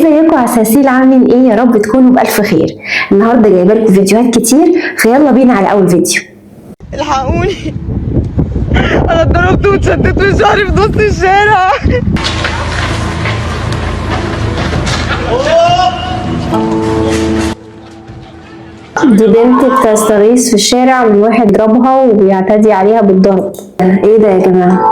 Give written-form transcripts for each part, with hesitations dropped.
ازيكم عساسيل؟ عاملين ايه؟ يا رب تكونوا بالف خير. النهارده جايبه لكم فيديوهات كتير، فيلا بينا على اول فيديو. الحقوني، انا اتضربت واتشدت من شعري في نص الشارع. دي بنت بتستغيث في الشارع من واحد ضربها وبيعتدي عليها بالضرب. ايه ده يا جماعة؟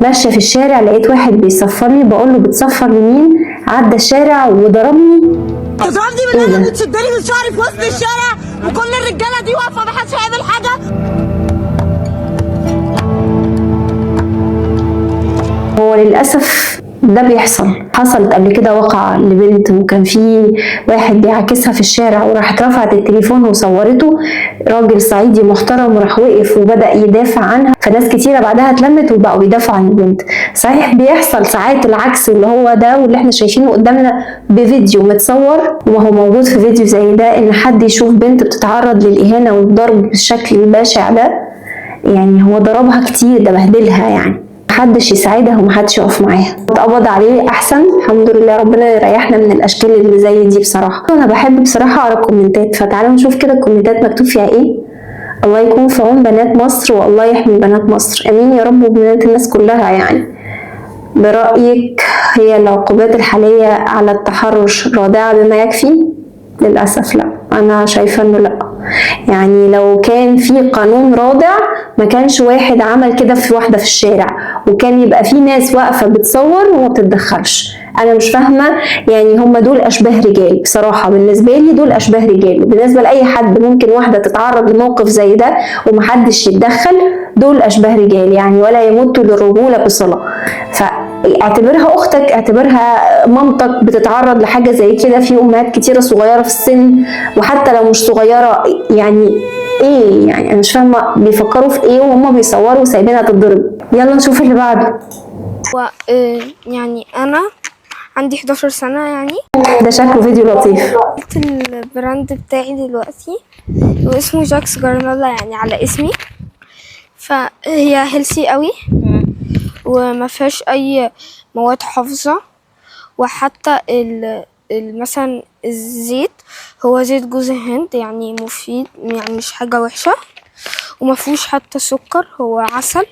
ماشية في الشارع لقيت واحد بيصفر لي، بقول له بتصفر لمين؟ عدى الشارع وضربني. تضربني بالقلم وتشدني من شعري في وسط الشارع، وكل الرجالة دي واقفة محدش هيعمل حاجة. هو للأسف ده بيحصل. حصلت قبل كده وقعة لبنت وكان في واحد بيعاكسها في الشارع، وراحت رفعت التليفون وصورته. راجل صعيدي محترم وراح وقف وبدأ يدافع عنها، فناس كتيرة بعدها اتلمت وبقوا يدافعوا عن البنت. صحيح بيحصل ساعات العكس اللي هو ده واللي احنا شايفينه قدامنا بفيديو متصور، وهو موجود في فيديو زي ده، ان حد يشوف بنت بتتعرض للإهانة والضرب بالشكل البشع ده. يعني هو ضربها كتير، ده بهدلها، يعني محدش يساعدها ومحدش يقف معاها. اتقبض عليه احسن، الحمد لله، ربنا يريحنا من الاشكال اللي زي دي. بصراحة انا بحب بصراحة اقرا الكومنتات، فتعالوا نشوف كده الكومنتات مكتوب فيها ايه. الله يكون في عون بنات مصر، والله يحمي بنات مصر، امين يا رب، وبنات الناس كلها. يعني برأيك هي العقوبات الحالية على التحرش رادعة بما يكفي؟ للأسف لا، أنا شايفة إنه لا. يعني لو كان في قانون رادع ما كانش واحد عمل كده في واحدة في الشارع، وكان يبقى في ناس واقفة بتصور وما بتتدخلش. أنا مش فاهمة، يعني هم دول أشباه رجال بصراحة، بالنسبة لي دول أشباه رجال، وبالنسبة لأي حد ممكن واحدة تتعرض لموقف زي ده ومحدش يتدخل، دول أشباه رجال يعني، ولا يمتوا للرجولة بصلة. فاعتبرها أختك، اعتبرها مامتك بتتعرض لحاجة زي كده. في أمهات كتيرة صغيرة في السن، وحتى لو مش صغيرة، يعني ايه؟ يعني انا مش فاهمة بيفكروا في ايه وهم بيصوروا وسايبينها تتضرب. يلا نشوف اللي بعده. و يعني انا عندي 11 سنة يعني. ده شكله فيديو لطيف. عملت ال brand بتاعي دلوقتي واسمه جاكس جرانولا، يعني على اسمي. فهي healthy قوي وما فيهاش اي مواد حافظة، وحتى مثلا الزيت هو زيت جوز الهند، يعني مفيد، يعني مش حاجة وحشة، وما فيهوش حتى سكر، هو عسل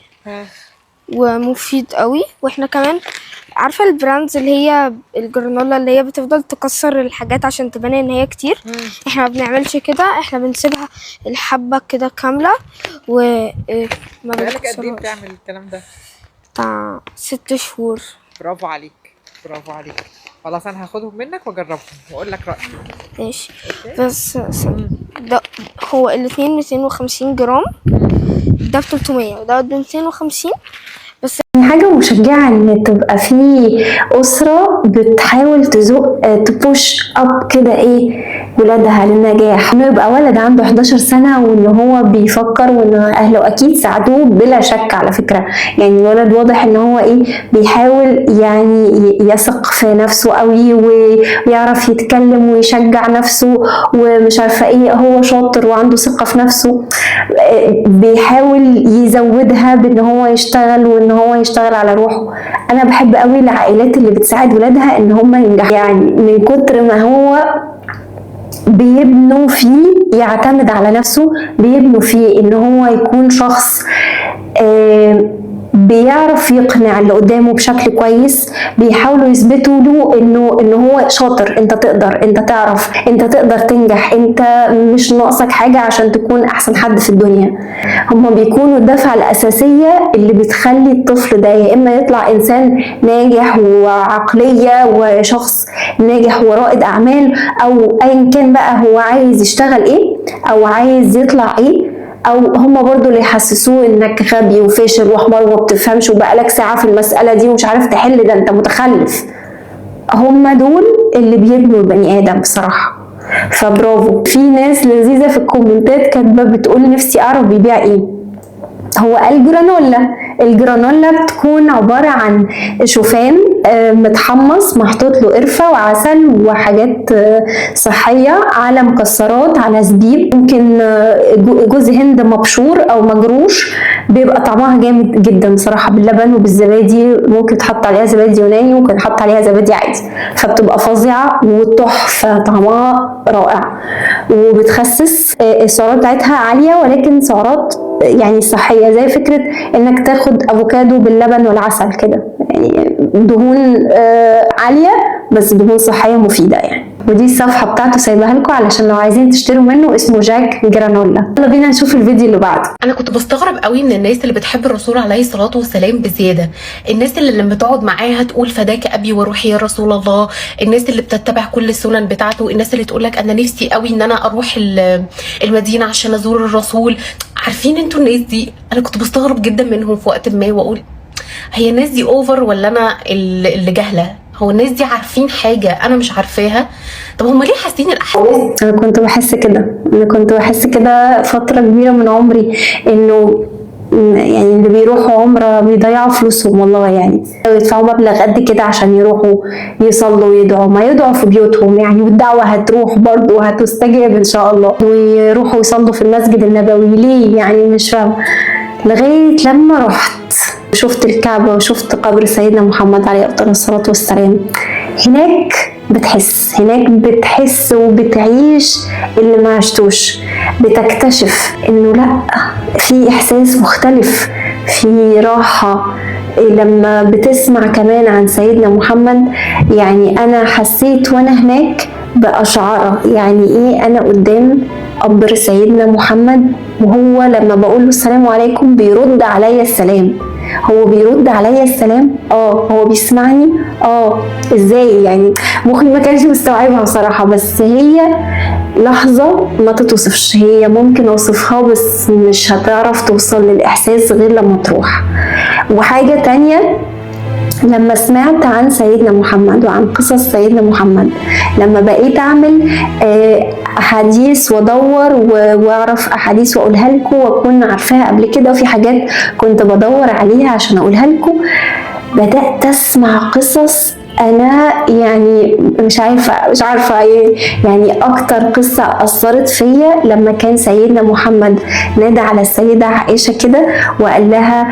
ومفيد قوي. واحنا كمان عارفة ال brands اللي هي الجرانولا اللي هي بتفضل تكسر الحاجات عشان تبان ان هي كتير، احنا ما بنعملش كده، احنا بنسيبها الحبة كده كاملة وما بقالك قد ايه بنكسرهاش. بتعمل الكلام ده؟ بتاع 6 شهور. برافو عليك، برافو عليك. خلاص انا هاخدهم منك واجربهم واقول لك رايي. ماشي، بس ده هو الاتنين 250 جرام، ده ب300 وده ب250 بس. حاجة مشجعة ان تبقى في أسرة بتحاول تزق، ت push up كده ايه ولادها للنجاح، انه يبقى ولد عنده 11 سنة وان هو بيفكر وان اهله اكيد ساعدوه بلا شك. على فكرة يعني الولد واضح ان هو ايه بيحاول يعني يثق في نفسه قوي ويعرف يتكلم ويشجع نفسه ومش عارفة ايه، هو شاطر وعنده ثقة في نفسه، بيحاول يزودها بان هو يشتغل وان هو يشتغل على روحه. انا بحب قوي العائلات اللي بتساعد ولادها ان هم ينجحوا، يعني من كتر ما هو بيبنوا فيه يعتمد على نفسه، بيبنوا فيه ان هو يكون شخص بيعرف يقنع اللي قدامه بشكل كويس، بيحاولوا يثبتوا له انه هو شاطر، انت تقدر، انت تعرف، انت تقدر تنجح، انت مش ناقصك حاجة عشان تكون احسن حد في الدنيا. هما بيكونوا الدفعة الاساسية اللي بتخلي الطفل ده يا اما يطلع انسان ناجح وعقلية وشخص ناجح ورائد اعمال، او ايا كان بقى هو عايز يشتغل ايه او عايز يطلع ايه، او هما برضو اللي يحسسوه انك غبي وفاشل وحمار وما بتفهمش وبقالك ساعة في المسألة دي ومش عارف تحل، ده انت متخلف. هما دول اللي بيبنوا البني ادم بصراحة. فبرافو. في ناس لذيذة في الكومنتات كاتبة بتقول نفسي اعرف بيبيع ايه. هو قال جرانولا. الجرانولا بتكون عبارة عن شوفان متحمص محطوط له قرفة وعسل وحاجات صحية، على مكسرات، على زبيب، ممكن جوز هند مبشور او مجروش، بيبقى طعمها جامد جدا صراحة باللبن وبالزبادي. ممكن تحط عليها زبادي يوناني، ممكن تحط عليها زبادي عادي، فبتبقى فظيعة وتحفة، طعمها رائع وبتخسس. السعرات بتاعتها عالية ولكن سعرات يعني صحية، زي فكرة انك تاخد افوكادو باللبن والعسل كده، يعني دهون عالية بس دهون صحية مفيدة يعني. ودي الصفحة بتاعته سايباها لكم علشان لو عايزين تشتروا منه، اسمه جاك جرانولا. يلا بينا نشوف الفيديو اللي بعده. انا كنت بستغرب قوي من الناس اللي بتحب الرسول عليه الصلاة والسلام بزيادة، الناس اللي لما تقعد معاها تقول فداك ابي وروحي يا رسول الله، الناس اللي بتتبع كل السنن بتاعته، الناس اللي تقول لك انا نفسي قوي ان انا اروح المدينة عشان ازور الرسول. عارفين انتوا الناس دي؟ انا كنت بستغرب جدا منهم في وقت ما، واقول هي الناس دي over ولا انا اللي جاهله؟ هو الناس دي عارفين حاجة انا مش عارفاها؟ طب هم ليه حاسين الاحاسيس؟ انا كنت بحس كده فترة كبيرة من عمري، انه يعني اللي بيروحوا عمرة بيضيعوا فلوسهم والله، يعني يدفعوا مبلغ قد كده عشان يروحوا يصلوا ويدعوا، ما يدعوا في بيوتهم يعني، والدعوة هتروح برضه وهتستجاب ان شاء الله، ويروحوا يصلوا في المسجد النبوي ليه يعني؟ مش فاهمة. لغاية لما رحت شفت الكعبة وشفت قبر سيدنا محمد عليه أفضل الصلاة والسلام، هناك بتحس وبتعيش اللي ما عشتوش، بتكتشف انه لا، في احساس مختلف، في راحة لما بتسمع كمان عن سيدنا محمد. يعني انا حسيت وانا هناك بأشعرة، يعني ايه انا قدام قبر سيدنا محمد، وهو لما بقول له السلام عليكم بيرد عليا السلام، هو بيرد عليا السلام، هو بيسمعني، ازاي يعني؟ مخي ما كانش مستوعبها بصراحة، بس هي لحظة ما تتوصفش، هي ممكن اوصفها بس مش هتعرف توصل للإحساس غير لما تروح. وحاجة تانية، لما سمعت عن سيدنا محمد وعن قصص سيدنا محمد، لما بقيت أعمل أحاديث وأدور وأعرف أحاديث وأقولها لكم وأكون عارفاها قبل كده، وفي حاجات كنت بدور عليها عشان أقولها لكم، بدأت أسمع قصص أنا يعني مش عارفة يعني أكتر قصة أثرت فيا لما كان سيدنا محمد نادى على السيدة عائشة كده وقال لها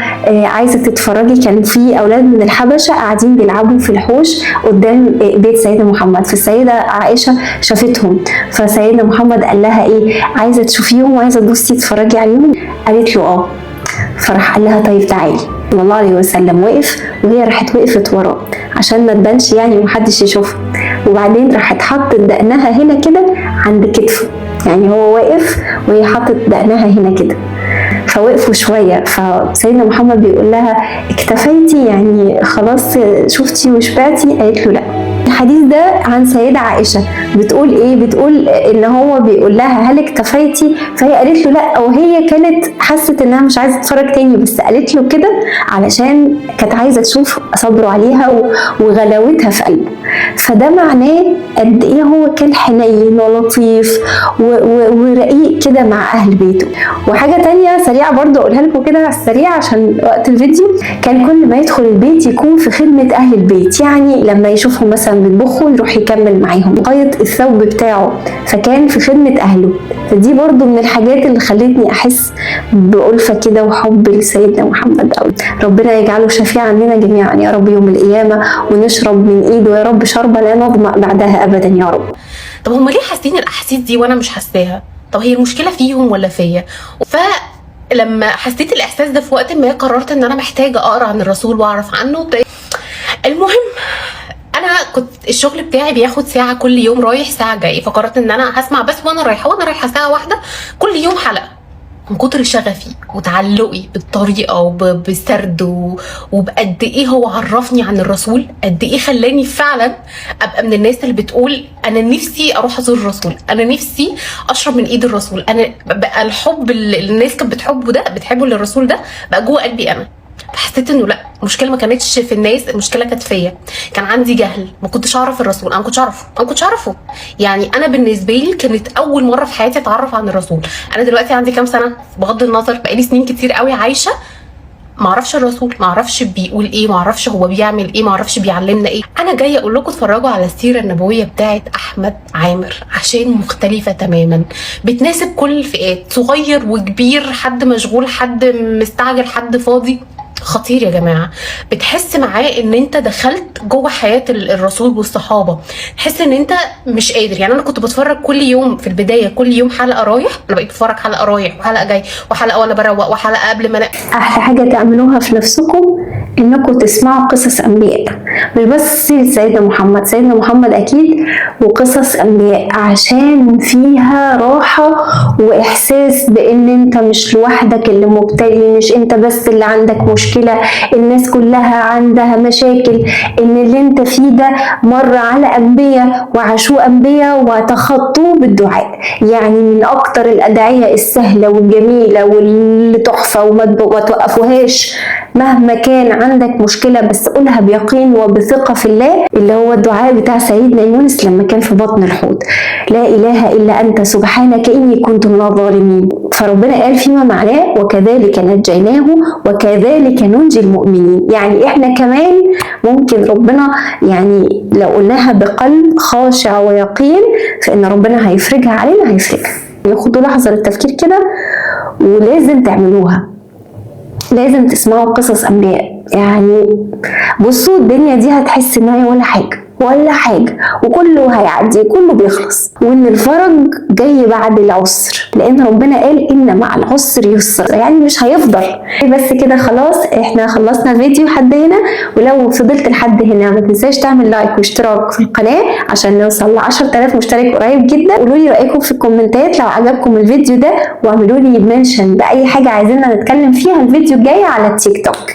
عايزة تتفرجي. كان في أولاد من الحبشة قاعدين بيلعبوا في الحوش قدام بيت سيدنا محمد، فالسيدة عائشة شافتهم، فسيدنا محمد قال لها إيه، عايزة تشوفيهم وعايزة تبصي تتفرجي عليهم؟ قالت له آه. فراح قال لها طيب تعالي. صلى الله عليه وسلم وقف وهي راحت وقفت وراه عشان ما تبانش يعني ومحدش يشوفها، وبعدين راحت حطت دقنها هنا كده عند كتفه، يعني هو واقف وهي حطت دقنها هنا كده، فوقفوا شوية. فسيدنا محمد بيقول لها اكتفيتي يعني خلاص شفتي وشبعتي؟ قالت له لا. الحديث ده عن سيدة عائشة بتقول ايه؟ بتقول ان هو بيقول لها هل اكتفيتي؟ فهي قالت له لا، وهي كانت حست انها مش عايزة تتفرج تاني، بس قالت له كده علشان كانت عايزة تشوف صبره عليها وغلاوتها في قلبه. فده معناه قد ايه هو كان حنين ولطيف ورقيق كده مع اهل بيته. وحاجة تانية سريعة برضو اقولها لكم كده على السريع عشان وقت الفيديو، كان كل ما يدخل البيت يكون في خدمة اهل البيت، يعني لما يشوفهم مثلا بيطبخوا يروح يكمل معاهم لغاية الثوب بتاعه، فكان في خدمة اهله. فدي برضو من الحاجات اللي خلتني احس بألفة كده وحب لسيدنا محمد قوي. ربنا يجعله شفيع عننا جميعا يا رب يوم القيامة، ونشرب من ايده يا رب شربة لا نظمأ بعدها ابدا يا رب. طب هم ليه حاسين الاحاسيس دي وانا مش حاساها؟ طب هي المشكلة فيهم ولا فيا؟ فلما حسيت الاحساس ده في وقت ما قررت ان انا محتاجه اقرا عن الرسول واعرف عنه. المهم انا كنت الشغل بتاعي بياخد ساعة كل يوم رايح ساعة جاي، فقررت ان انا هسمع بس وانا رايحة، وانا رايحة ساعة واحدة كل يوم حلقة. من كتر شغفي وتعلقي بالطريقة وبالسرد وبقد ايه هو عرفني عن الرسول، قد ايه خلاني فعلا ابقى من الناس اللي بتقول انا نفسي اروح ازور الرسول، انا نفسي اشرب من ايد الرسول، انا بقى الحب اللي الناس كانت بتحبه ده، بتحبه للرسول ده، بقى جوه قلبي انا. فحسيت انه لا، المشكلة ما كانتش في الناس، المشكلة كانت فيا. كان عندي جهل، ما كنتش اعرف الرسول، انا ما كنتش اعرفه، انا ما كنتش اعرفه. يعني انا بالنسبة لي كانت اول مرة في حياتي اتعرف عن الرسول. انا دلوقتي عندي كام سنة؟ بغض النظر بقالي سنين كتير قوي عايشه، معرفش الرسول، معرفش بيقول ايه، معرفش هو بيعمل ايه، معرفش بيعلمنا ايه. انا جاية اقول لكم اتفرجوا على السيرة النبوية بتاعت احمد عامر عشان مختلفة تماما، بتناسب كل الفئات، صغير وكبير، حد مشغول، حد مستعجل، حد فاضي. خطير يا جماعة. بتحس معاه ان انت دخلت جوه حياة الرسول والصحابة، تحس ان انت مش قادر. يعني انا كنت بتفرج كل يوم في البداية، كل يوم حلقة رايح، انا بقيت بتفرج حلقة رايح وحلقه جاي وحلقه وانا بروق وحلقه قبل ما انا. احلى حاجة تعملوها في نفسكم انكم تسمعوا قصص انبياء، مش بس سيرة سيدنا محمد، سيدنا محمد اكيد، وقصص انبياء، عشان فيها راحة واحساس بان انت مش لوحدك اللي مبتلي، مش انت بس اللي عندك مشكلة، الناس كلها عندها مشاكل، ان اللي انت فيه ده مر على انبياء وعاشوه انبياء وتخطوه بالدعاء. يعني من اكتر الادعية السهلة والجميلة واللي تحفة وما توقفوهاش مهما كان عندك مشكلة، بس قولها بيقين وبثقة في الله، اللي هو الدعاء بتاع سيدنا يونس لما كان في بطن الحوت، لا إله إلا أنت سبحانك إني كنت من الظالمين. فربنا قال فيما معناه وكذلك نجيناه وكذلك ننجي المؤمنين. يعني إحنا كمان ممكن ربنا، يعني لو قلناها بقلب خاشع ويقين فإن ربنا هيفرجها علينا، هيفرجها. ياخدوا لحظة للتفكير كده، ولازم تعملوها، لازم تسمعوا قصص أنبياء. يعني بصوا الدنيا دي هتحس إن هي ولا حاجة ولا حاجة، وكله هيعدي، كله بيخلص، وإن الفرج جاي بعد العسر، لأن ربنا قال إن مع العسر يسر، يعني مش هيفضل بس كده. خلاص إحنا خلصنا الفيديو لحد هنا، ولو فضلت لحد هنا ما تنساش تعمل like واشتراك في القناة عشان نوصل ل 10,000 مشترك قريب جدا. قولوا لي رأيكم في الكومنتات لو عجبكم الفيديو ده، واعملوا لي mention بأي حاجة عايزيننا نتكلم فيها الفيديو الجاي على التيك توك.